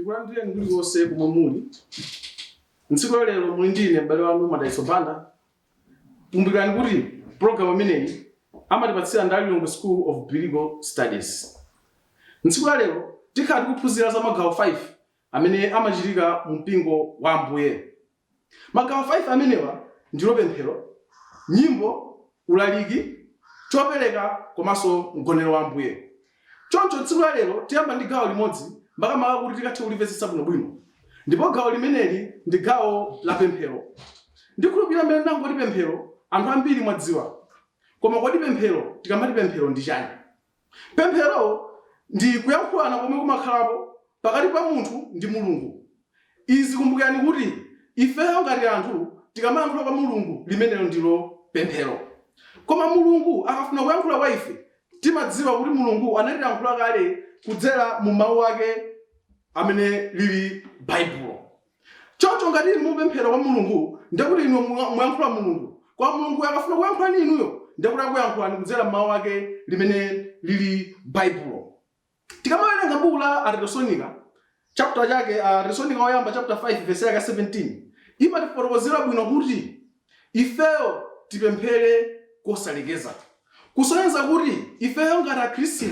Tikulandireni kulikonse komwe muli. Tsiku la lero muli ndi ine m'bale wanu Madalitso Banda. Kumbukirani kuti pulogalamu imeneyi amatipatsira ndi a Lilongwe School of Biblical Studies. Tsiku la lero tikhala tikuphunzira za magawo 5 amene amachitika mu mpingo wa Ambuye. Magawo 5 amenewa ndilo pemphero, nyimbo, ulaliki, chopereka komanso mgonero wa Ambuye. Choncho tsiku la lero tiyamba ndi gawo limodzi makamaka kuti tikathe kulimvetsetsa bwinobwino. Ndipo gawo limeneli ndi gawo la pemphero. Ndikhulupirira mmene ndangoti pemphero anthu ambiri mwadziwa. Koma kodi pemphero tikamati pemphero ndi chani? Pemphero ndi kuyankhulana komwe kumakhalapo pakati pa munthu ndi Mulungu. Izi kumbukirani kuti ifeyo ngati anthu tikamayankhula kwa Mulungu limenelo ndilo pemphero. Koma Mulungu akafuna kuyankhula kwa ife timadziwa kuti Mulungu anatiyankhula kale kudzera mu Mau ake amene lili Baibulo. Choncho ngati inu mupemphera kwa Mulungu ndiye kuti inu muyankhula Mulungu. Koma Mulunguyo akafuna kuyankhula ndi inuyo ndiye kuti akuyankhulani kudzera m'Mau ake limene lili Baibulo. Tikamawerenga buku la Atesalonika chapter chake Atesalonika woyamba chapter 5 verse yake ya 17 imatifotokozera bwino kuti ifeyo tipemphere kosalekeza. Kusonyeza kuti ifeyo ngati akhristu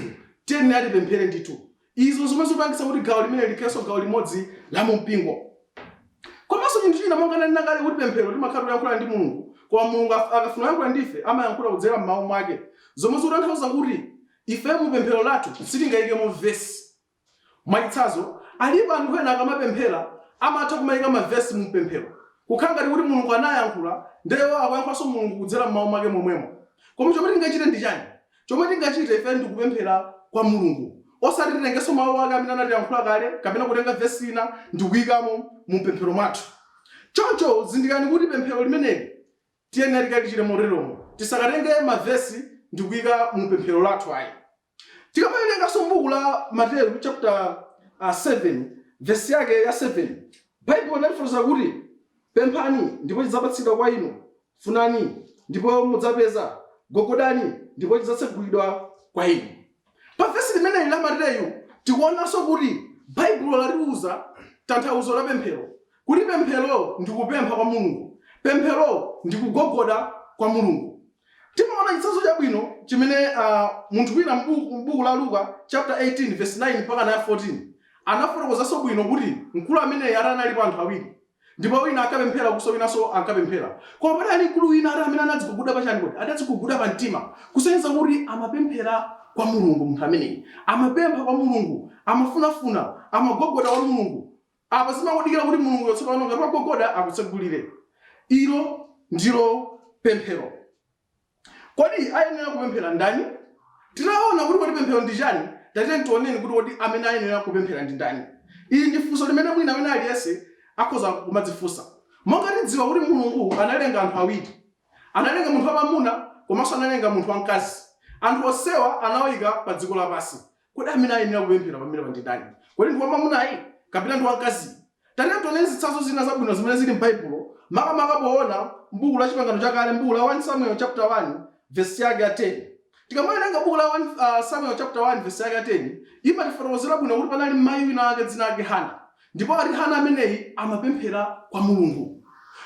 tiyenera tipemphere ndithu. Izo zomwe zikupangitsa kuti gawo limeneli likhalenso gawo limodzi la mu mpingo. Komanso chinthu china monga ndanena kale kuti pemphero timakhala tikuyankhula ndi Mulungu, koma Mulungu akafuna kuyankhula ndi ife amayankhula kudzera m'mawu mwake, zomwe zikutanthauza kuti ife mu pemphero lathu sitingayikemo vesi. Mwachitsanzo, alipo anthu ena akamapemphera amatha kumayika mavesi mu pemphero, kukhala ngati kuti Mulungu anayankhula ndiye iwo akuyankhulanso Mulungu kudzera m'mawu mwake momwemo. Koma chomwe tingachite ndi chani? Chomwe tingachite ife ndi kupemphera kwa Mulungu, osati titengenso mawu ake amene anatiyankhula kale kapena kutenga vesi ina ndikuyikamo mu pemphero mwathu. Choncho zindikirani kuti pemphero limeneli tiyenera tikalichite moteromo. Tisakatenge mavesi ndikuyika mu pemphero lathu ayi. Tikamawerenganso m'buku la Mateyu chapter 7 vesi yake ya 7, Baibulo linatifotokozera kuti, Pemphani, ndipo chidzapatsidwa kwa inu, Funani, ndipo mudzapeza, gogodani, ndipo chidzatsegulidwa kwa inu. Pa vesi limeneli la Mateyu tikuonanso kuti Baibulo latiuza tanthauzo la pemphero, kuti pemphero ndi kupempha kwa Mulungu, pemphero ndi kugogoda kwa Mulungu. Timaona chitsanzo chabwino chimene munthu wina m'buku la Luka chapter 18 vesi 9 mpaka 14 anafotokozanso bwino kuti mkulu ameneyi ati analipo anthu awiri. Ndipo wina ankapemphera ukunso winanso ankapemphera. Koma padali mkulu wina ati amene anadziguguda pa chani kodi? Adadziguguda pa mtima. Kusonyeza kuti amapemphera kwa Mulungu munthu ameneyi. Amapempha kwa Mulungu, amafunafuna, amagogoda kwa Mulungu. Apa zimangodikira kuti Mulunguyo tsopano ngati wagogoda akutsegulire. Ilo ndilo pemphero. Kodi ayenera kupemphera ndani? Titaona kuti kodi pemphero ndi chani, tatiyeni tioneni kuti kodi amene ayenera kupemphera ndi ndani. Ili ndi funso limene mwina wina aliyense akhoza kumadzifunsa. Monga tidziwa kuti Mulungu analenga anthu awiri. Analenga munthu wamamuna komanso analenga munthu wamkazi. Anthu onsewa anawayika pa dziko lapansi. Kodi amene ayenera kupemphera pamenepa ndi ndani? Kodi ndi wamamunayi kapena ndi wamkaziyi? Tatiyeni tioneni zitsanzo zina zabwino zimene zili m'Baibulo, makamaka poona m'buku la Chipangano Chakale, m'buku la 1 Samuel chapter 1 vesi yake ya 10. Tikamawerenga buku la 1 Samuel chapter 1 vesi yake ya 10, imatifotokozera bwino kuti panali mayi wina wake dzina lake Hana. Ndipo ati Hana ameneyi amapemphera kwa Mulungu.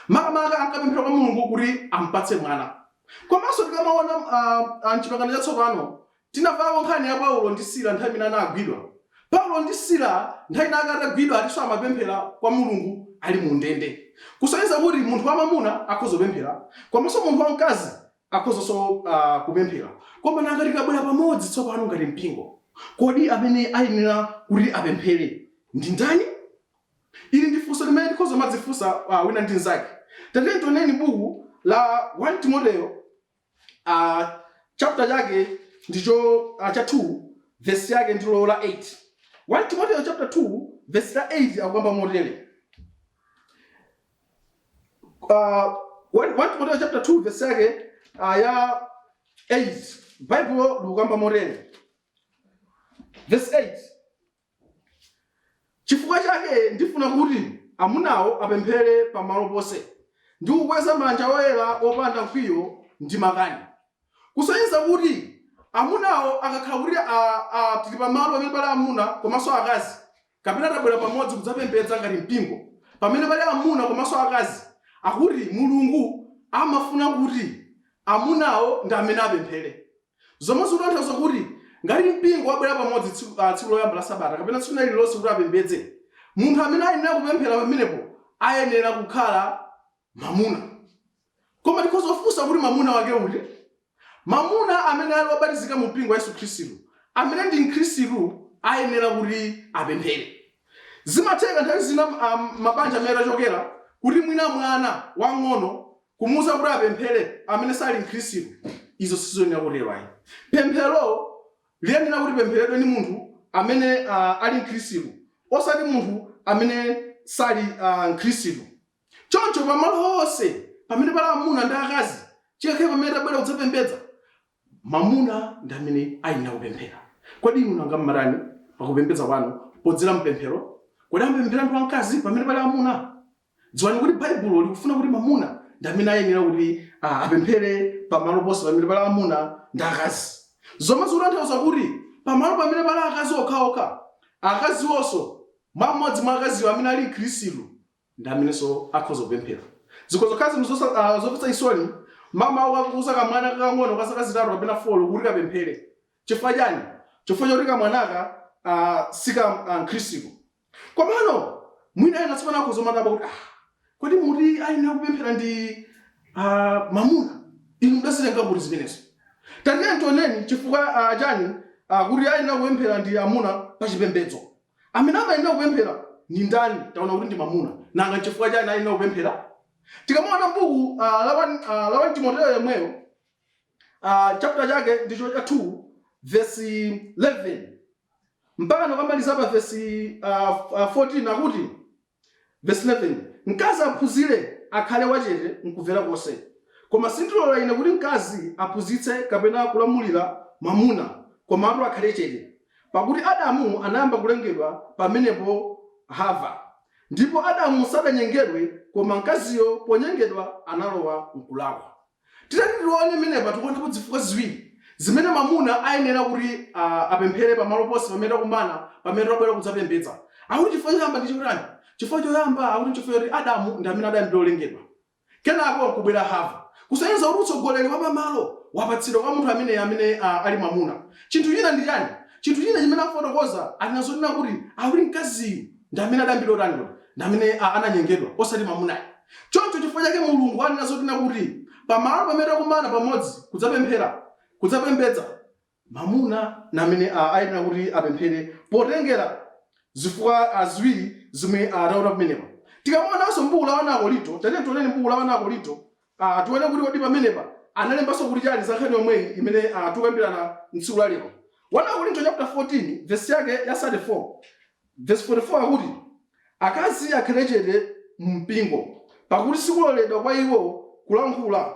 Makamaka ankapemphera kwa Mulungu kuti amupatse mwana. Komanso tikamaona m'Chipangano Chatsopano, Tinamvako nkhani ya Paulo ndi Sila nthawi imene anagwidwa. Paulo ndi Sila nthawi inayake atagwidwa atinso amapemphera kwa Mulungu ali mu ndende. Kusonyeza kuti munthu wamamuna akhoza kupemphera komanso munthu wamkazi akhozanso kupemphera. Koma nanga tikabwera pamodzi tsopano ngati mpingo, kodi amene ayenera kuti apemphere ndi ndani? Ili ndi funso limene tikhoza kumadzifunsa wina ndi mnzake. Tatiyeni tioneni buku la 1 Timoteyo chapter chake ndicho cha 2 verse yake ndilo la 8. 1 Timoteyo chapter 2 verse la 8 akukamba motere. 1 Timoteyo chapter 2 verse yake ya 8 Baibulo likukamba motere. Verse 8. Chifukwa chake ndifuna kuti amunawo apemphere pamalo ponse, ndi kukweza manja oyera opanda mkwiyo ndi makani. Kusonyeza kuti amunawo akakhala kuti tili pamalo pamene pali amuna komanso akazi, kapena tabwera pamodzi kudzapembedza ngati mpingo, pamene pali amuna komanso akazi, akuti Mulungu amafuna kuti amunawo ndi amene apemphere. Zomwe zikutanthauza kuti ngati mpingo wabwera pamodzi tsiku loyamba la sabata kapena tsiku lina lililonse kuti apembedze, munthu amene ayenera kupemphera pamenepo ayenera kukhala mamuna. Koma tikhoza kufunsa kuti mamuna wake uti? Mamuna amene ali obatizika mu mpingo wa Yesu Khristu, amene ndi Mkhristu ayenera kuti apemphere. Zimatheka nthawi zina mabanja amene tachokera kuti mwina mwana wang'ono kumuuza kuti apemphere amene sali Mkhristu, izo sizoyenera kutero ayi. Pemphero liyenera kuti lipempheredwe ndi munthu amene ali Mkhristu, osati munthu amene sali Mkhristu. Choncho pamalo onse pamene pali amuna ndi akazi, chikakhale pamene tabwera kudzapembedza, mamuna ndi amene ayenera kupemphera. Kodi inu nanga mmatani pakupembedza kwanu podzera mpemphero? Kodi amapemphera ndi wamkazi pamene pali amuna? Dziwani kuti Baibulo likufuna kuti mamuna ndi amene ayenera kuti apemphere pamalo ponse pamene pali amuna ndi akazi. Zomwe zikutanthauza kuti pamalo pamene pali akazi okhaokha, akaziwonso, mwa mmodzi mwa akaziwo amene ali Mkhristu ndi amenenso akhoza kupemphera. Zikhoza kukhala zinthu zomvetsa chisoni mamawa kuuza kamwana kakang'ono ka zaka 3 kapena 4 kuti kapemphere. Chifukwa chani? Chifukwa choti kamwanaka si ka Mkhristu. Komano mwina ena tsopano akhoza kumadabwa kuti, ah, kodi muti ayenera kupemphera ndi mamuna? Inu mudazitenga kuti zimenezo? Tatiyeni tioneni chifukwa chani kuti ayenera kupemphera ndi amuna pa chipembedzo. Amene amayenera kupemphera ndi ndani? Taona kuti ndi mamuna. Nanga nchifukwa chani ayenera kupemphera? Tikamaona m'buku la 1 Timoteyo yemweyo, chapter chake ndicho cha 2 verse 11 mpaka nakamaliza pa verse 14, akuti verse 11, "Mkazi aphunzire akhale wachete mkumvera konse. Koma sindilola ine kuti mkazi aphunzitse kapena kulamulira mwamuna, komatu akhale chete. Pakuti Adamu anayamba kulengedwa, pamenepo Hava. Ndipo Adamu sadanyengedwe, koma mkaziyo ponyengedwa analowa mkulakwa." Titati tione menepa, tikuonapo zifukwa ziwiri zimene mamuna ayenera kuti apemphere pamalo ponse pamene takumana, pamene tabwera kudzapembedza. Akuti chifukwa choyamba ndi chotani? Chifukwa choyamba akuti nchifukwa choti Adamu ndi amene adayambira kulengedwa, kenako nkubwera Hava. Kusonyeza kuti utsogoleri wa pamalo wapatsidwa kwa munthu amene ali mwamuna. Chinthu china ndi chani? Chinthu china chimene afotokoza ali nazo nena kuti akuti mkaziyu ndi amene adayambira kutani kodi? Ndi amene ananyengedwa, osati mwamunayo. Choncho chifukwa chake Mulungu anena zotina kuti pamalo pamene takumana pamodzi kudzapemphera, kudzapembedza, mamuna ndi amene ayenera kuti apemphere potengera zifukwa ziwiri zomwe taona pamenepa. Tikamaonanso m'buku la 1 Akorinto, tatiyeni tioneni m'buku la 1 Akorinto, tione kuti kodi pamenepa analembanso kuti chani za nkhani yomweyi imene tikukambirana m'tsiku la lero. 1 Akorinto chapter 14 verse yake ya 34, verse 44 akuti, "Akazi akhale chete mu mpingo, pakuti sikuloledwa kwa iwo kulankhula,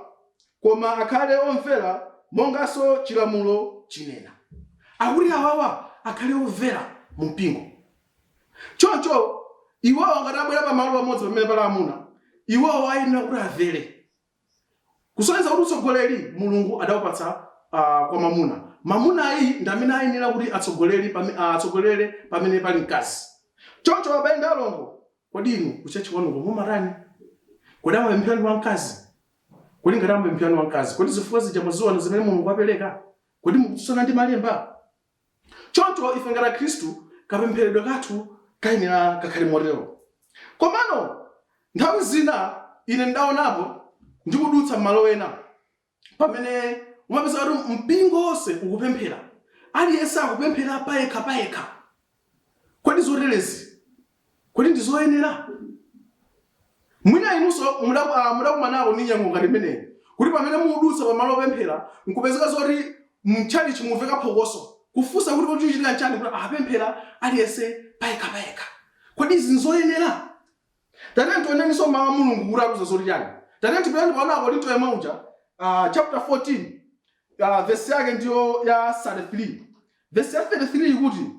koma akhale omvera, monganso chilamulo chinena." Akuti awawa akhale omvera mu mpingo. Choncho iwowo ngati abwera pamalo pamodzi pamene pali amuna, iwowo ayenera kuti amvere. Kusonyeza kuti utsogoleri Mulungu adawupatsa kwa mamuna. Mamunayi ndi amene ayenera kuti atsogolere pamene pali mkazi. Choncho abale ndi alongo, kodi inu ku church kwanuko mumatani? Kodi amapemphera ndi wamkazi? Kodi ngati amapemphera ndi wamkazi, kodi zifukwa zija mwaziona zimene Mulungu apereka? Kodi mukutsutsana ndi malemba? Choncho ife ngati Akhristu kapempheredwe kathu kayenera kakhale motero. Komano nthawi zina ine ndaonapo ndikudutsa m'malo ena pamene umapeza kuti mpingo wonse ukupemphera, aliyense akupemphera payekha payekha. Kodi zoterezi kodi ndi zoyenera? Mwina inunso mudakumanako ndi nyengo ngati imeneyi, kuti pamene mukudutsa pamalo opemphera nkupezeka zoti mtchalitchi mumveka phokoso, kufunsa kuti kodi chikuchitika nchani, kuti apemphera aliyense payekha payekha. Kodi izi nzoyenera? Tatiyeni tioneninso mawu a Mulungu kuti atiuza zoti chani. Tatiyeni tipiteni pa 1 Akorinto yemwe uja, chapter 14, verse yake ndiyo ya 33. Verse ya 33 ikuti,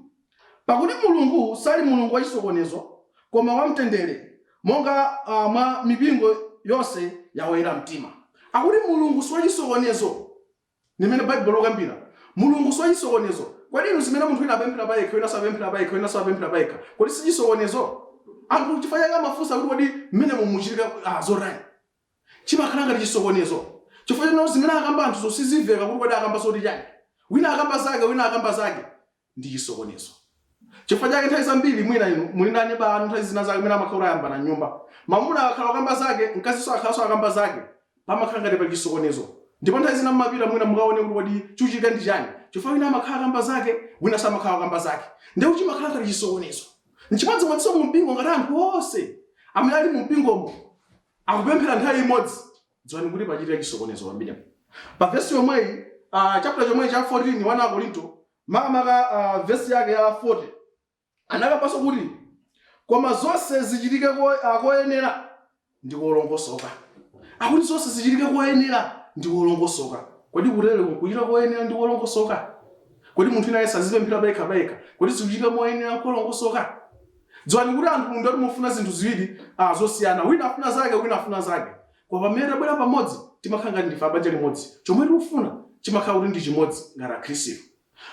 "Pakuti Mulungu sali Mulungu wachisokonezo, koma wamtendere, monga mwa mipingo yonse ya oyera mtima." Akuti Mulungu si wachisokonezo, ndimene Baibulo likukambira. Mulungu si wachisokonezo. Kodi inu zimene munthu wina apemphera payekha, winanso apemphera payekha, winanso apemphera payekha, kodi si chisokonezo? Anthu chifukwa chake amafunsa kuti kodi mmenemo muchitika zotani? Chimakhala ngati chisokonezo chifukwa choti zimene akamba anthuzo sizimveka kuti kodi akamba zoti chani. Wina akamba zake, wina akamba zake. Ndi chisokonezo. Chifukwa chake nthawi zambiri mwina inu muli ndi aneba anu nthawi zina zake amene amakhala kuti ayambana m'nyumba. Mamuna akakhala akukamba zake, mkazinso akhalanso akamba zake, pamakhala ngati pali chisokonezo. Ndipo nthawi zina mumapita mwina mukaone kuti kodi chikuchitika ndi chani, chifukwa wina amakhala akamba zake, winanso amakhala akukamba zake. Ndiye kuti chimakhala ngati chisokonezo. N'chimodzimodzinso mumpingo ngati anthu onse amene ali mumpingomo akupemphera nthawi imodzi, dziwani kuti pachitika chisokonezo pamenepo. Pa vesi yomweyi, chapter chomwechi cha 14, 1 Akorinto, makamaka vesi yake ya 40, anakambanso kuti, Koma zonse zichitike koyenera ndi kolongosoka. Akuti zonse zichitike koyenera ndi kolongosoka. Kodi kutereko nkuchita koyenera ndi kolongosoka? Kodi munthu wina aliyense azipemphera payekha payekha? Kodi zikuchitika moyenera nkolongosoka? Dziwani kuti anthu ndoti mufuna zinthu ziwiri zosiyana. Wina afuna zake, wina afuna zake. Koma pamene tabwera pamodzi, timakhala ngati ndife a banja limodzi. Chomwe tikufuna chimakhala kuti ndi chimodzi ngati Akhristu.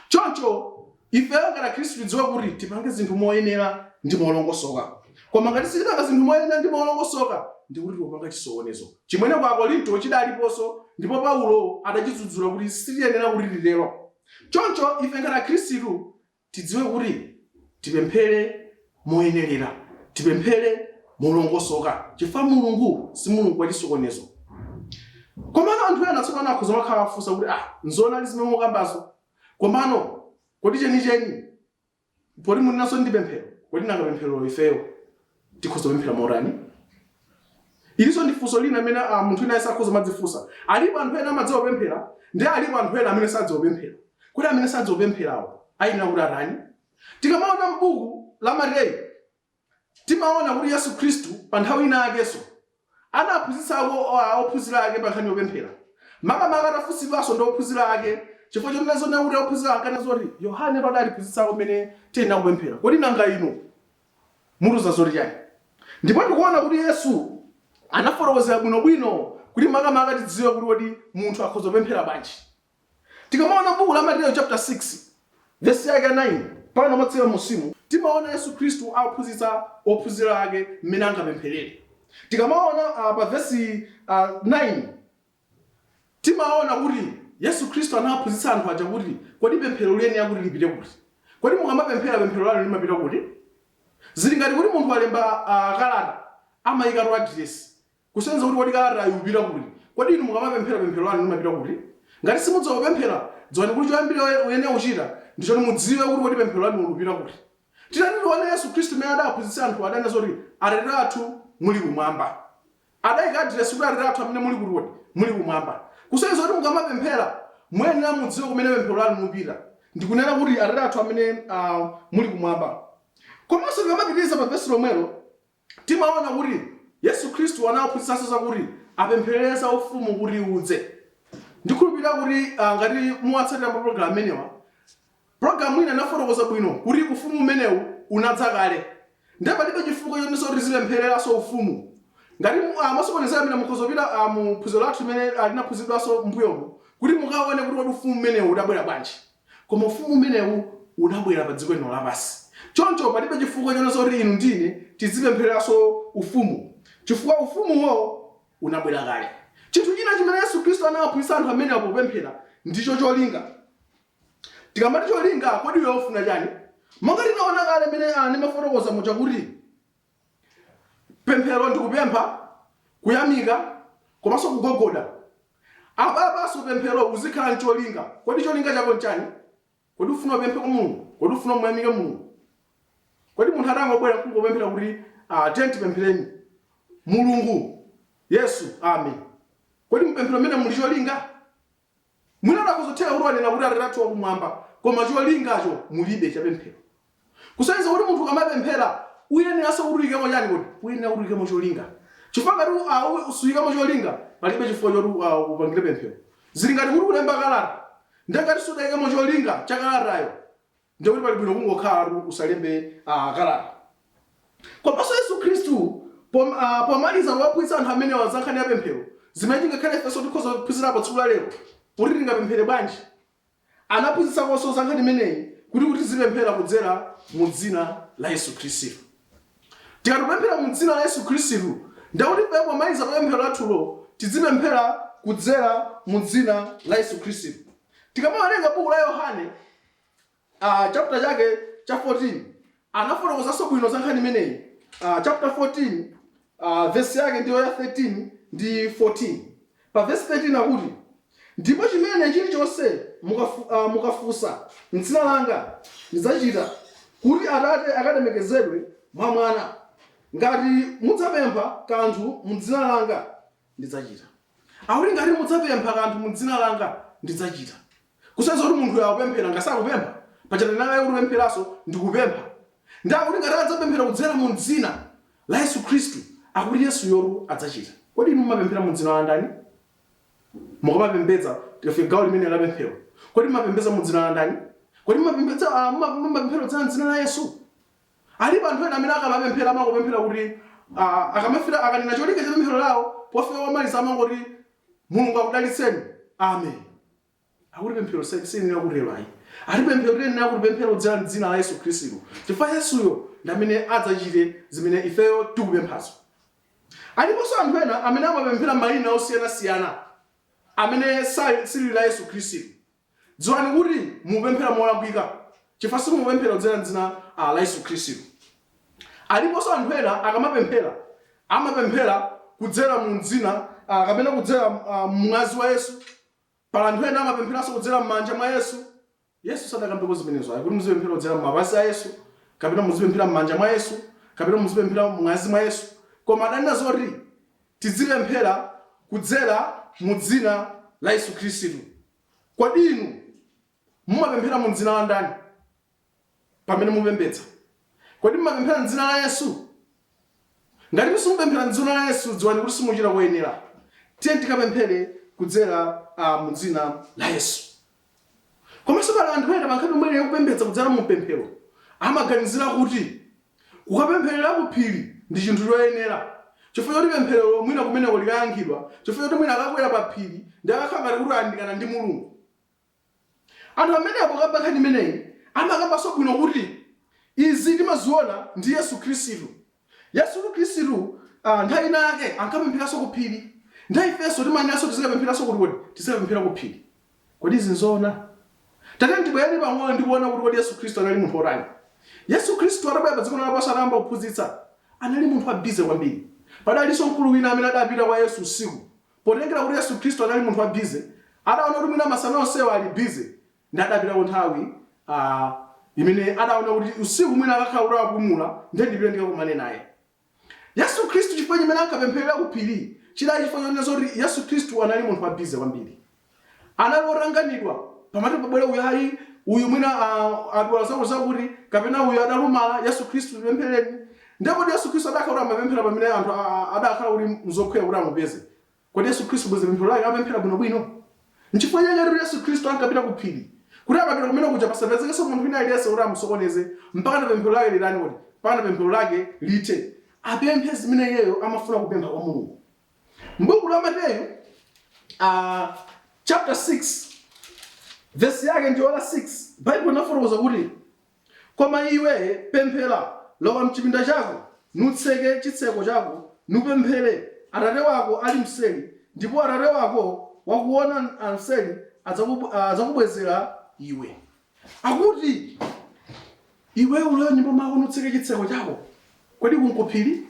Choncho, ifeyo ngati Akhristu tidziwe kuti tipange zinthu moyenera ndi molongosoka. Koma ngati sitipanga zinthu moyenera ndi molongosoka, ndi kuti tikupanga chisokonezo. Chimene ku Akorinto chidaliponso ndipo Paulo adachidzudzula kuti sitiyenera kuti titero. Choncho, ife ngati Akhristu Tidziwe kuti tipemphere moyenerera, tipemphere molongosoka chifukwa Mulungu si Mulungu wa chisokonezo. Komano anthu ena tsopano akhoza kumakhala afunsa kuti ah, nzoonadi zimene mukambazo, komano kodi chenicheni poti munenanso ndi pemphero, kodi nanga pempherolo ifeyo tikhoza kupemphera motani? Ilinso ndi funso lina limene munthu wina aliyense akhoza kumadzifunsa. Alipo anthu ena amadziwa kupemphera ndi alipo anthu ena amene sadziwa kupemphera. Kodi amene sadziwa kupempherawo ayenera kuti atani? Tikamaona m'buku la Mateyu, timaona kuti Yesu Khristu pa nthawi ina yakenso anaphunzitsako ophunzira ake pa nkhani yopemphera. Makamaka atafunsidwanso ndi ophunzira ake chifukwa chonena zonena kuti ophunzira ankanena zoti, Yohanetu adatiphunzitsako mmene tiyenera kupemphera, kodi nanga inu mutiuza zoti chani? Ndipo tikuona kuti Yesu anafotokozera bwinobwino kuti makamaka tidziwe kuti kodi munthu akhoza kupemphera bwanji. Tikamaona m'buku la Mateyu chapter 6 vesi yake ya 9 mpaka motsika m'munsimu, timaona Yesu Khristu akuphunzitsa ophunzira ake mmene angapempherere. Tikamaona pa vesi 9 timaona kuti Yesu Khristu anawaphunzitsa anthu aja kuti kodi pemphero liyenera kuti lipite kuti? Kodi mukamapemphera pemphero lanu limapita kuti? Zili ngati kuti munthu walemba kalata amayikatu adiresi kusonyeza kuti kodi kalatayo ikupita kuti? Kodi inu mukamapemphera pemphero lanu limapita kuti? Ngati simudziwa kupemphera, dziwani kuti choyambirira uyenera kuchita ndi choti mudziwe kuti kodi pemphero lanu likupita kuti. Titati tione Yesu Khristu mmene adawaphunzitsira anthu adanena zoti Atate athu muli kumwamba. Adaika adiresi kuti Atate athu amene muli kuti kodi? Muli kumwamba. Kusonyeza kuti mukamapemphera muyenera mudziwe kumene pemphero lanu lupita. Ndikunena kuti Atate athu amene muli kumwamba. Komanso tikamapitiriza pa vesi lomwelo timaona kuti Yesu Khristu anawaphunzitsanso zakuti apempherere za ufumu kuti udze. Ndikhulupirira kuti ngati muwatsatira ma program amenewa, program ina inafotokoza bwino kuti ufumu umenewu unadza kale. Ndiye palibe chifukwa chotinso kuti tizipemphereranso ufumu. Ngati mwasokonezeka mwina mukhoza kupita mu phunziro lathu limene linaphunziridwanso m'mbuyomu kuti mukaone kuti kodi ufumu umenewu udabwera bwanji. Koma ufumu umenewu unabwera pa dziko lino lapansi. Choncho palibe chifukwa chonenso kuti inu ndi ine tizipemphereranso ufumu, chifukwa ufumuwo unabwera kale. Chinthu china chimene Yesu Khristu anawaphunzitsa anthu amenewa popemphera ndicho cholinga. Tikamati cholinga, kodi iwe ufuna chani? Monga tinaona kale mmene ndimafotokoza muja kuti pemphero ndi kupempha, kuyamika komanso kugogoda. Apapanso pemphero uzikhala ncholinga. Kodi cholinga chako nchani? Kodi ufuna upemphe kwa Mulungu? Kodi ufuna umuyamike Mulungu? Kodi munthu atangobwera kungopemphera kuti tiyeni tipemphereni Mulungu, Yesu, amen. Kodi mpemphero mmene muli cholinga? Mwina akhoza kutheka kuti wanena kuti Atate athu wakumwamba, koma cholingacho mulibe cha pemphero. Kusonyeza kuti munthu ukamapemphera uyeneranso kuti uyikemo chani kodi? Uyenera kuti uyikemo cholinga. Chifukwa ngati suyikamo cholinga, palibe chifukwa choti upangire pemphero. Zili ngati kuti ulemba kalata, ndiye ngati sudayikemo cholinga cha kalatayo, Ndiye kuti pali bwino kungokhalatu usalembe kalata. Komanso Yesu Khristu pomaliza kuwaphunzitsa anthu amenewa za nkhani ya pemphero, zimene tingakhale ifenso tikhoza kuphunzirapo tsiku la lero, kuti tingapemphere bwanji. anaphunzitsakonso za nkhani imeneyi kuti tizipemphera kudzera mu dzina la Yesu Khristu. Tikatipemphera mu dzina la Yesu Khristu, ndekuti ife pomaliza pemphero lathulo tizipemphera kudzera mu dzina la Yesu Khristu. Tikamawerenga buku la Yohane chapter chake cha 14, anafotokozanso bwino za nkhani imeneyi. Chapter 14, verse yake ndiyo ya 13 ndi 14. Pa verse 13 akuti, "Ndipo chimene chilichonse mukafunsa m'dzina langa, ndidzachita, kuti Atate akalemekezedwe mwa Mwana. Ngati mudzapempha kanthu m'dzina langa, ndidzachita." Akuti ngati mudzapempha kanthu m'dzina langa, ndidzachita. Kusonyeza kuti munthu akupemphera, ngati sakupempha, paja tinanena kuti kupempheranso ndi kupempha. Ndi akuti ngati adzapemphera kudzera mu dzina la Yesu Khristu, akuti Yesuyotu adzachita. Kodi inu mumapemphera mu dzina la ndani? Mukamapembedza, tikafika gawo limene la pemphero, kodi mumapembedza mu dzina la ndani? Kodi mumapemphera kudzera m'dzina la Yesu? Alipo anthu ena amene akamapemphera amangopemphera kuti akamafika akanena cholinga cha pemphero lawo, pofika pomaliza amangoti, "Mulungu akudalitseni. Amen." Akuti pemphero siyenera kutero ayi. Ati pemphero tiyenera kulipemphera kudzera m'dzina la Yesu Khristu, chifukwa Yesuyo ndi amene adzachite zimene ifeyo tikupemphazo. Aliponso anthu ena amene amapemphera mayina osiyanasiyana amene sili la Yesu Khristu. Dziwani kuti mukupemphera molakwika chifukwa simukupemphera kudzera m'dzina la Yesu Khristu. Aliponso anthu ena akamapemphera, amapemphera kudzera mu dzina kapena kudzera m'mwazi wa Yesu. Pali anthu ena amapempheranso kudzera m'manja mwa Yesu. Yesu sadakambeko zimenezo ayi, kuti muzipemphera kudzera m'mapazi a Yesu, kapena muzipemphera m'manja mwa Yesu, kapena muzipemphera m'mwazi mwa Yesu. Koma adanena zoti tizipemphera kudzera mu dzina la Yesu Khristu. Kodi inu mumapemphera mu dzina la ndani pamene mupembedza? Kodi mumapemphera m'dzina la Yesu? Ngati simupemphera m'dzina la Yesu, dziwani kuti simuchita koyenera. Tiyeni tikapemphere kudzera mu dzina la Yesu. Komanso pali anthu ena pa nkhani yomweyi yakupembedza kudzera mu pemphero, amaganizira kuti kukapempherera ku phiri ndi chinthu choyenera chifukwa choti pempherero mwina kumeneko likayankhidwa, chifukwa choti mwina akakwera pa phiri ndi akakhala ngati kuti ayandikana ndi Mulungu. Anthu amenewa pokamba nkhani imeneyi amakambanso bwino kuti izi timaziona ndi Yesu Khristu. Yesu Khristu nthawi ina yake ankapempheranso ku phiri. Ndiye ifenso timayeneranso tizikapempheranso kuti kodi? Tizikapemphera ku phiri. Kodi izi nzoona? Tatiyeni tibwerere pang'ono ndi kuona kuti kodi Yesu Khristu anali munthu wotani. Yesu Khristu atabwera pa dziko lapansi atayamba kuphunzitsa, anali munthu wa busy kwambiri. Padalinso mkulu wina amene adapita kwa Yesu usiku. Potengera kuti Yesu Khristu anali munthu wa busy, adaona kuti mwina masana onsewa ali busy, ndiye adapitako nthawi imene adaona kuti usiku mwina akakhala kuti akupumula, ndiye ndipite ndikakumane naye. Yesu Khristu chifukwa chimene ankapempherera ku phiri chidali chifukwa chonena zoti Yesu Khristu anali munthu wa busy kwambiri. Anali otanganidwa. Pamati pabwere uyu ayi, uyu mwina adwala zakuti zakuti, kapena uyu adalumala, "Yesu Khristu, tipempherereni." Ndiye kodi Yesu Khristu adakhala kuti amapemphera pamene anthu adakhala kuti nzokhweka kuti amupeze? Kodi Yesu Khristu bwenzi pemphero lake amapemphera bwinobwino? Nchifukwa chake kuti Yesu Khristu ankapita ku phiri, kuti akapita kumene kuja pasapezekenso munthu wina aliyense kuti amusokoneze, mpakana pemphero lake litani kodi? Mpakana pemphero lake lithe. Apemphe zimene iyeyo amafuna kupempha kwa Mulungu. M'buku la Mateyu chapter 6 vesi yake ndiyo la 6, Baibulo linafotokoza kuti, "Koma iwe pemphera, lowa m'chipinda chako, nutseke chitseko chako, nupemphere Atate wako ali mseri, ndipo Atate wako wakuona mseri adzakubwezera iwe." Akuti iwe ulowe m'nyumba mwako nutseke chitseko chako. Kodi uku nkuphiri?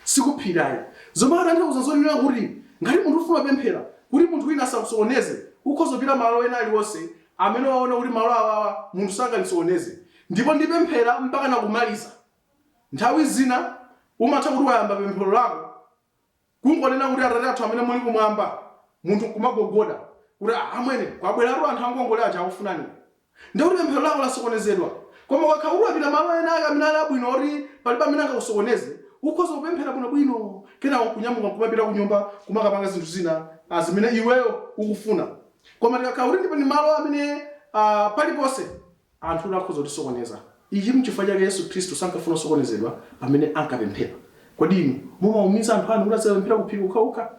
Sikuphiri ayi. Zomwe atanthauza zonena kuti ngati munthu ufuna kupemphera kuti munthu wina asakusokoneze, ukhoza kupita malo ena aliwonse amene waona kuti malo awawa munthu sangandisokoneze ndipo ndipemphera mpaka nakumaliza. Nthawi zina umatha kuti wayamba pemphero lako kungonena kuti, "Atate athu amene muli kumwamba," munthu nkumagogoda kuti, "Ah, amwene, kwabweratu anthu angongole aja akufunani." Ndiye kuti pemphero lako lasokonezedwa. Koma ukakhala kuti wapita malo ena ake amene ali abwino oti palibe amene angakusokoneze, ukhoza kupemphera bwinobwino kenako nkunyamuka nkumapita kunyumba kumakapanga zinthu zina zimene iweyo ukufuna. Koma tikakhala kuti ndi malo amene paliponse anthu akhoza kutisokoneza. Ichi n'chifukwa chake Yesu Khristu sankafuna kusokonezedwa pamene ankapemphera. Kodi inu mumaumiza anthu anu kuti azikapemphera kuphiri kokhakokha?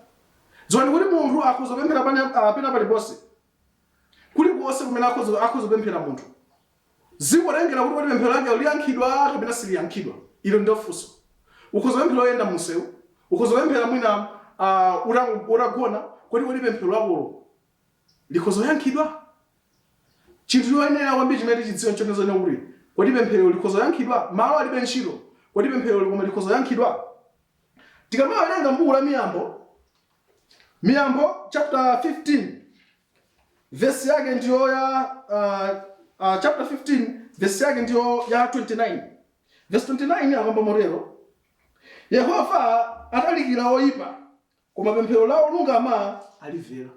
Dziwani kuti munthu akhoza kupemphera pena paliponse. Kulikonse kumene akhoza akhoza kupemphera munthu. Zikutengera kuti kodi pemphero lake liyankhidwa kapena siliyankhidwa. Ilo ndilo funso. Ukhoza kupemphera oyenda mumsewu, ukhoza kupemphera mwina uh, utagona, kodi kodi pemphero lakolo likhoza kuyankhidwa? Chinthu choyenera kwambiri chimene tichidziwe nchonena kuti kodi pemphero likhoza kuyankhidwa? Malo alibe ntchito. Kodi pemphero koma likhoza kuyankhidwa? Tikamawerenga m'buku la Miyambo, Miyambo chapter 15 vesi yake ndiyo ya chapter 15 vesi yake ndiyo ya 29. Vesi 29 akamba motero: Yehova atalikira oyipa, koma pemphero la olungama alimvera.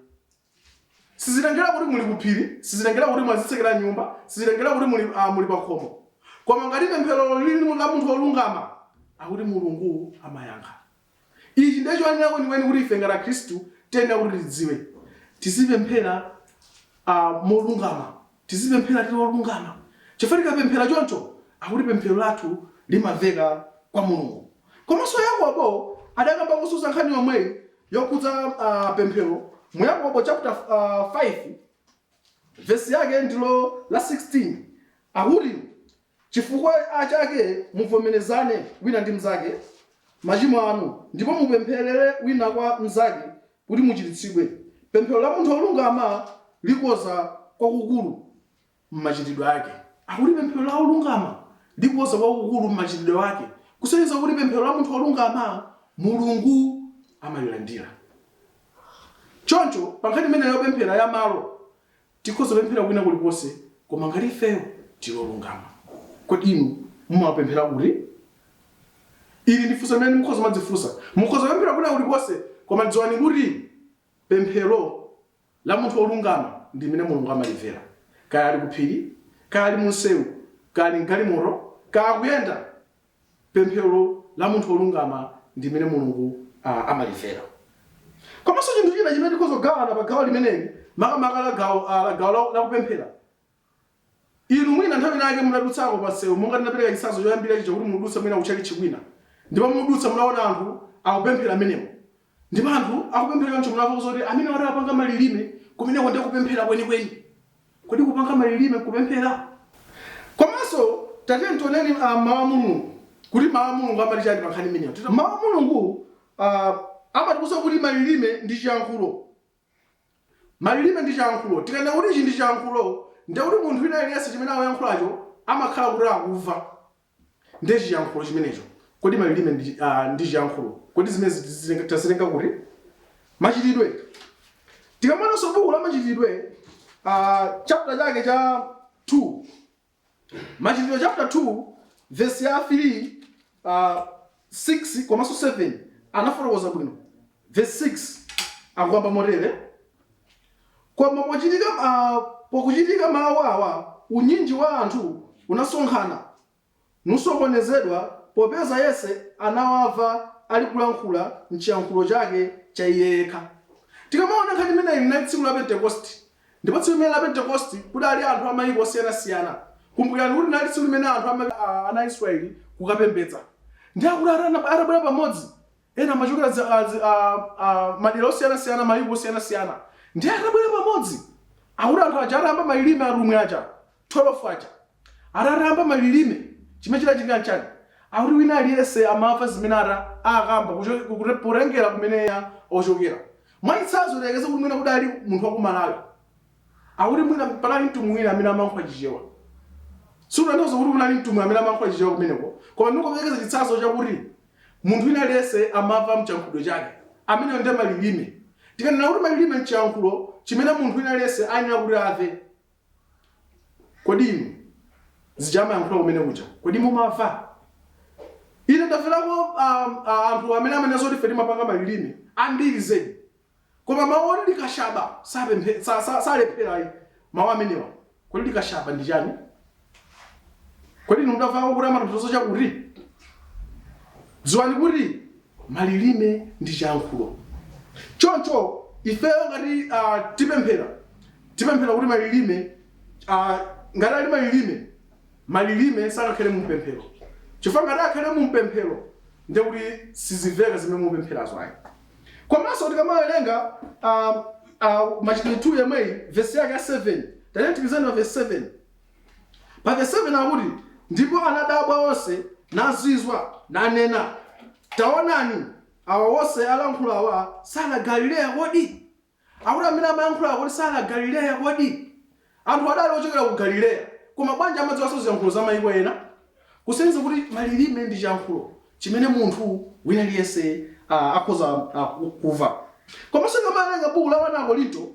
Sizitengera kuti muli kuphiri, sizitengera kuti mwazitsekera nyumba, sizitengera kuti muli pakhomo. Koma ngati pemphero lili la munthu wolungama, akuti Mulungu amayankha. Ichi ndiye choyenera kwenikweni kuti ife ngati Akhristu tiyenera kuti tidziwe. Tizipemphera molungama. Tizipemphera tili olungama. Chifukwa tikapemphera choncho, akuti pemphero lathu limamveka kwa Mulungu. Komanso Yakobo adakambakonso za nkhani yomweyi yokhudza pemphero mu Yakobo chapter 5 vesi yake ndilo la 16 akuti chifukwa chake muvomerezane wina ndi mnzake machimo anu ndipo mupempherere wina kwa mnzake kuti muchiritsidwe. Pemphero la munthu wolungama likoza kwakukulu m'machitidwe ake. Akuti pemphero la olungama likoza kwakukulu m'machitidwe ake, kusonyeza kuti pemphero la munthu wolungama Mulungu amalilandira. Choncho, pa nkhani imeneyi yopemphera ya malo, tikhoza kupemphera kwina kulikonse, koma ngati ifeyo tili olungama. Kodi inu mumapemphera kuti? Ili ndi funso limene mukhoza kumadzifunsa. Mukhoza kupemphera kwina kulikonse, koma dziwani kuti pemphero la munthu wolungama ndi limene Mulungu amalimvera. Kaya ali kuphiri, kaya ali mumsewu, kaya ali m'galimoto, kaya akuyenda, pemphero la munthu wolungama ndi limene Mulungu amalimvera. Komanso chinthu china chimene tikhoza kugawana pa gawo limeneli, makamaka la gawo, la gawo la kupemphera. Inu mwina nthawi inayake munadutsako pa msewu, monga ndinapereka chitsanzo choyambirira chija kuti mudutsa mwina kutchalitchi kwina, ndipo mudutsa munaona anthu akupemphera mmenemo. Ndipo anthu akupemphera choncho munamva zoti amenewa ati apanga malilime, kumeneko ndiye kupemphera kwenikweni. Kodi kupanga malilime nkupemphera? Komanso tatiyeni tioneni Mawu a Mulungu kuti Mawu a Mulungu amati chani pa nkhani imeneyo. Mawu a Mulungu amatiuza kuti malilime ndi chiyankhulo. Malilime ndi chiyankhulo. Tikanena kuti ichi ndi chiyankhulo, ndiye kuti munthu wina aliyense chimene akuyankhulacho amakhala kuti akumva. Ndiye chiyankhulo chimenecho. Kodi malilime ndi, ndi chiyankhulo? Kodi zimenezi tizitenga, tazitenga kuti? Machitidwe. Tikamaonanso buku la Machitidwe, chapter chake cha 2. Machitidwe chapter 2 verse ya 3 6 komanso 7 anafotokoza bwino. Verse 6 akukamba motere: Koma pochitika pokuchitika mawu awa unyinji wa anthu unasonkhana nusokonezedwa, popeza yense anawamva alikulankhula m'chiyankhulo chake cha iye yekha. Tikamaona nkhani imeneyi linali tsiku la Pentekosti, ndipo tsiku limene la Pentekosti kudali anthu a mayiko osiyanasiyana. Kumbukirani kuti linali tsiku limene anthu ama ana a Israeli kukapembedza. Ndiye akuti atabwera pamodzi, ena amachokera madera osiyanasiyana, mayiko osiyanasiyana. Ndiye atabwera pamodzi, akuti anthu aja atayamba malilime atumwi aja 12 aja atayamba malilime, chimene chidachitika nchani? Akuti wina aliyense amamva zimene ata akamba potengera kumene ochokera. Mwachitsanzo tiyerekeze kuti mwina kudali munthu wa ku Malawi. Akuti mwina panali mtumwi wina amene amayankhula Chichewa. Sikutanthauza kuti kunali mtumwi amene amayankhula Chichewa kumeneko, koma ndingoperekeza chitsanzo chakuti munthu wina aliyense amamva mchiyankhulo chake. Ameneyo ndiye malilime. Tikanena kuti malilime nchiyankhulo chimene munthu wina aliyense ayenera kuti amve. Kodi inu zija amayankhula kumene kuja kodi mumamva? Ine ndamverako anthu amene amanena zoti ife timapanga malilime ambiri zedi. Koma mawu oti likashaba sapemphe sa, sa, salephera ayi mawu amenewa. Kodi likashaba ndi chani? Kodi inu mudamvako kuti amatanthauza chakuti? Dziwani kuti malilime ndi chiyankhulo. Choncho ifeyo ngati tipemphera, tipemphera kuti malilime ngati ali malilime, malilime sangakhale mu mpemphero. Chifukwa ngati akhale mu mpemphero ndiye kuti sizimveka zimene mupempherazo ayi. Komanso tikamawerenga Machitidwe 2 yemweyi, vesi yake ya 7, tatiyeni tipizeni pa vesi 7. Pa vesi 7 akuti, "Ndipo anadabwa onse, nazizwa, nanena, 'Taonani, awa onse alankhulawa sali Agalileya kodi?'" Akuti amene amayankhula kuti sali Agalileya kodi? Anthu adali ochokera ku Galileya, koma bwanji amadziwanso ziyankhulo za mayiko ena? Kusonyeza kuti malilime ndi chiyankhulo chimene munthu wina aliyense akhoza kumva. Komanso tikamawerenga buku la 1 Akorinto,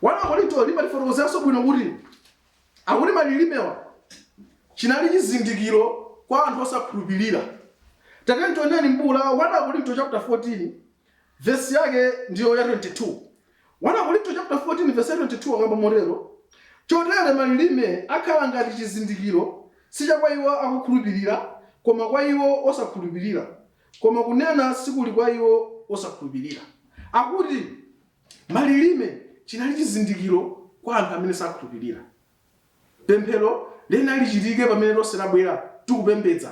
1 Akorinto limatifotokozeranso bwino kuti akuti malilimewa chinali chizindikiro kwa anthu osakhulupirira. Tatiyeni tioneni m'buku la 1 Akorinto chapter 14 vesi yake ndiyo ya 22. 1 Akorinto chapter 14 vesi ya 22 akamba motero: "Chotere malilime akhala ngati chizindikiro, si cha kwa iwo akukhulupirira, koma kwa iwo osakhulupirira; koma kunena sikuli kwa iwo osakhulupirira." Akuti malilime chinali chizindikiro kwa anthu amene sakhulupirira. Pemphero lena lichitike pamene tonse tabwera tikupembedza.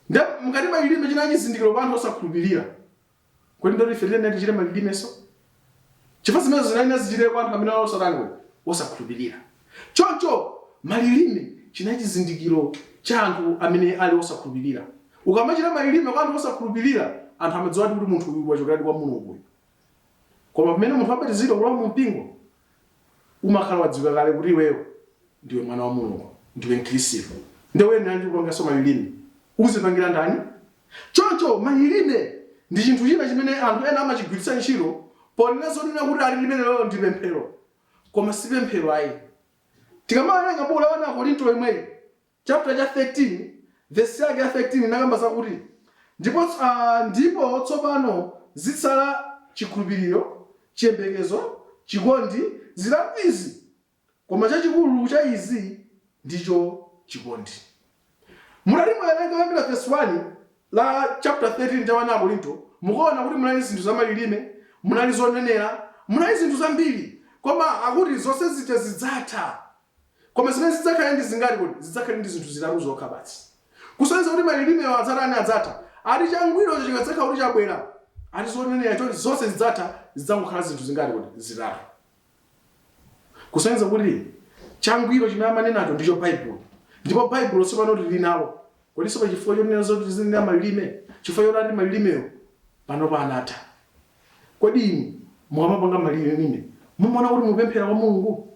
Nde mukati malilime chinali chizindikiro kwa anthu osakhulupirira, kodi ndoti ife tiyenera tichite malilimenso? Chifukwa zimenezo zinali zichitike kwa anthu amene ali osatani kodi? Osakhulupirira. Choncho malilime chinali chizindikiro cha anthu amene ali osakhulupirira. Ukamachita malilime kwa anthu osakhulupirira, anthu amadziwadi kuti munthu uyu wachokeradi kwa Mulungu uyu. Koma pamene munthu wabatizidwa kulowa mu mpingo, umakhala wadziwika kale kuti iweyo ndiwe mwana wa Mulungu, ndiwe Mkhristu. Ndiye uyenera ndi kupanganso malilime. Uzipangira ndani? Choncho malilime ndi chinthu china chimene anthu ena amachigwiritsa ntchito ponena zonena kuti ali limenelo ndi pemphero. Koma si pemphero ayi. Tikamawerenga buku la 1 Akorinto yomweyi, chapter cha 13 vesi yake ya 13 inakamba zakuti, Ndipo tsopano zitsala chikhulupiriro, chiyembekezo, chikondi, zitatu izi, koma chachikulu cha izi ndicho chikondi. Mutati muwerenge kuyambira vesi 1 la chapter 13 cha 1 Akorinto, mukaona kuti munali zinthu za malilime, munali zonenera, munali zinthu zambiri, koma akuti zonse zija zidzatha. Koma zimene zidzakhale ndi zingati kodi? Zidzakhale ndi zinthu zitatu zokha basi. Kusonyeza kuti malilimewo adzatani? Adzatha. Ati changwirocho chikadzakhala kuti chabwera, ati zonenera chonse zonse zidzatha, zidzangokhala zinthu zingati kodi? Zitatu. Kusonyeza kuti changwiro chimene amanenacho ndicho Baibulo. Ndipo Baibulo tsopano tili nalo. Kodinso pali chifukwa chonena zoti tizinena malilime? Chifukwa choti ati malilimewo panopa anatha. Kodi inu mukamapanga malilime mumaona kuti mupemphera kwa Mulungu?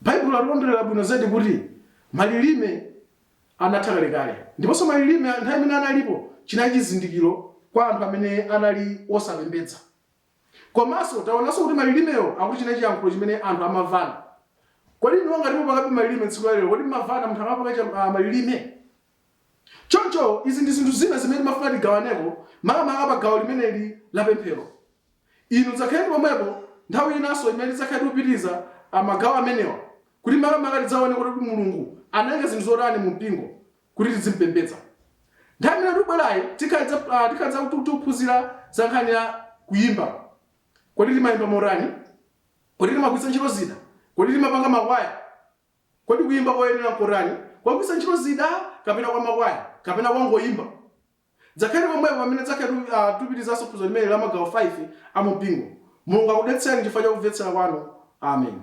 Baibulo latilondolera bwino zedi kuti malilime anatha kalekale. Ndiponso malilime nthawi imene analipo chinali chizindikiro kwa anthu amene anali osapembedza. Komanso taonanso kuti malilimewo akuti chinali chiyankhulo chimene anthu amamvana. Kodi inuyo ngati mupangabe malilime tsiku la lero, kodi mumamvana munthu akamapanga malilime? Choncho izi ndi zinthu zina zimene timafuna tigawaneko makamaka pa gawo limeneli la pemphero. Inu dzakhaleni pomwepo nthawi inanso imene tidzakhale tikupitiriza magawo amenewa kuti makamaka tidzaone kuti Mulungu anaika zinthu zotani mu mpingo kuti tidzimupembedza. Nthawi imene tikubwerayi tikhale tikuphunzira za nkhani ya kuyimba. Kodi timayimba motani? Kodi timagwiritsa ntchito zida? Kodi timapanga makwaya? Kodi kuyimba koyenera nkotani? Kogwiritsa ntchito zida kapena kwa makwaya kapena kongoyimba? Dzakhaleni pomwepo pamene tidzakhale tikupitirizanso phunziro limeneli la magawo 5 a mumpingo. Mulungu akudalitseni chifukwa cha kumvetsera kwanu. Amen.